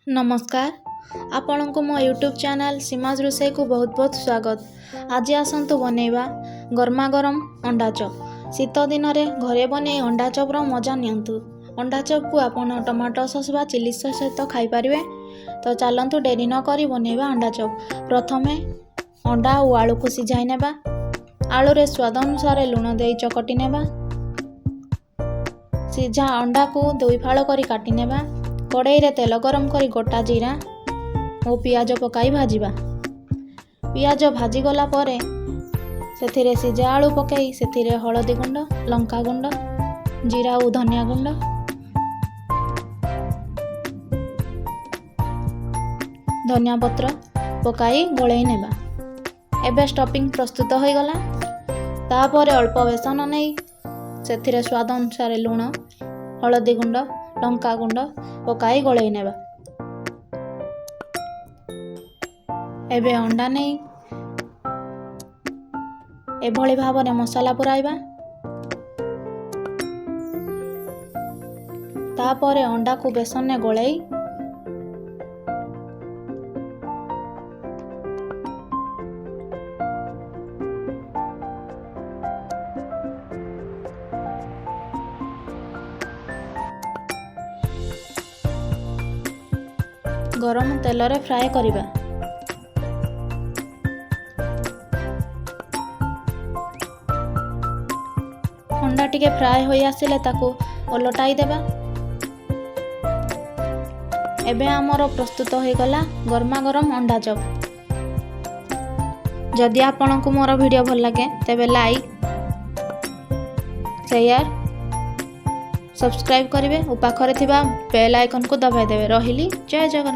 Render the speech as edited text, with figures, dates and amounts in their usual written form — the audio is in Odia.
ନମସ୍କାର, ଆପଣଙ୍କୁ ମୋ ୟୁଟ୍ୟୁବ୍ ଚ୍ୟାନେଲ୍ ସୀମାଜ ରୋଷେଇକୁ ବହୁତ ବହୁତ ସ୍ୱାଗତ। ଆଜି ଆସନ୍ତୁ ବନେଇବା ଗରମା ଗରମ ଅଣ୍ଡା ଚପ୍। ଶୀତ ଦିନରେ ଘରେ ବନେଇ ଅଣ୍ଡା ଚପ୍ର ମଜା ନିଅନ୍ତୁ। ଅଣ୍ଡା ଚପ୍କୁ ଆପଣ ଟମାଟୋ ସସ୍ ବା ଚିଲି ସସ୍ ସହିତ ଖାଇପାରିବେ। ତ ଚାଲନ୍ତୁ, ଡେରି ନ କରି ବନେଇବା ଅଣ୍ଡା ଚପ୍। ପ୍ରଥମେ ଅଣ୍ଡା ଓ ଆଳୁକୁ ସିଝାଇ ନେବା। ଆଳୁରେ ସ୍ୱାଦ ଅନୁସାରେ ଲୁଣ ଦେଇ ଚକଟି ନେବା। ସିଝା ଅଣ୍ଡାକୁ ଦୁଇ ଫାଳ କରି କାଟି ନେବା। କଡ଼େଇରେ ତେଲ ଗରମ କରି ଗୋଟା ଜିରା ଓ ପିଆଜ ପକାଇ ଭାଜିବା। ପିଆଜ ଭାଜିଗଲା ପରେ ସେଥିରେ ସିଝା ଆଳୁ ପକାଇ ସେଥିରେ ହଳଦୀ ଗୁଣ୍ଡ, ଲଙ୍କା ଗୁଣ୍ଡ, ଜିରା ଓ ଧନିଆ ଗୁଣ୍ଡ, ଧନିଆ ପତ୍ର ପକାଇ ଗୋଳେଇ ନେବା। ଏବେ ଷ୍ଟଫିଂ ପ୍ରସ୍ତୁତ ହୋଇଗଲା। ତାପରେ ଅଳ୍ପ ବେସନ ନେଇ ସେଥିରେ ସ୍ୱାଦ ଅନୁସାରେ ଲୁଣ, ହଳଦୀ ଗୁଣ୍ଡ, ଲଙ୍କା ଗୁଣ୍ଡ ପକାଇ ଗୋଳେଇ ନେବା। ଏବେ ଅଣ୍ଡା ନେଇ ଏଭଳି ଭାବରେ ମସଲା ପୁରାଇବା। ତାପରେ ଅଣ୍ଡାକୁ ବେସନରେ ଗୋଳେଇ ଗରମ ତେଲରେ ଫ୍ରାଏ କରିବା। ଅଣ୍ଡା ଟିକେ ଫ୍ରାଏ ହୋଇ ଆସିଲେ ତାକୁ ଓଲଟାଇ ଦେବା। ଏବେ ଆମର ପ୍ରସ୍ତୁତ ହୋଇଗଲା ଗରମା ଗରମ ଅଣ୍ଡା ଚପ୍। ଯଦି ଆପଣଙ୍କୁ ମୋର ଭିଡ଼ିଓ ଭଲ ଲାଗେ, ତେବେ ଲାଇକ୍, ସେୟାର, ସବସ୍କ୍ରାଇବ୍ କରିବେ ଓ ପାଖରେ ଥିବା ବେଲ୍ ଆଇକନ୍କୁ ଦବାଇ ଦେବେ। ରହିଲି, ଜୟ ଜଗନ୍ନାଥ।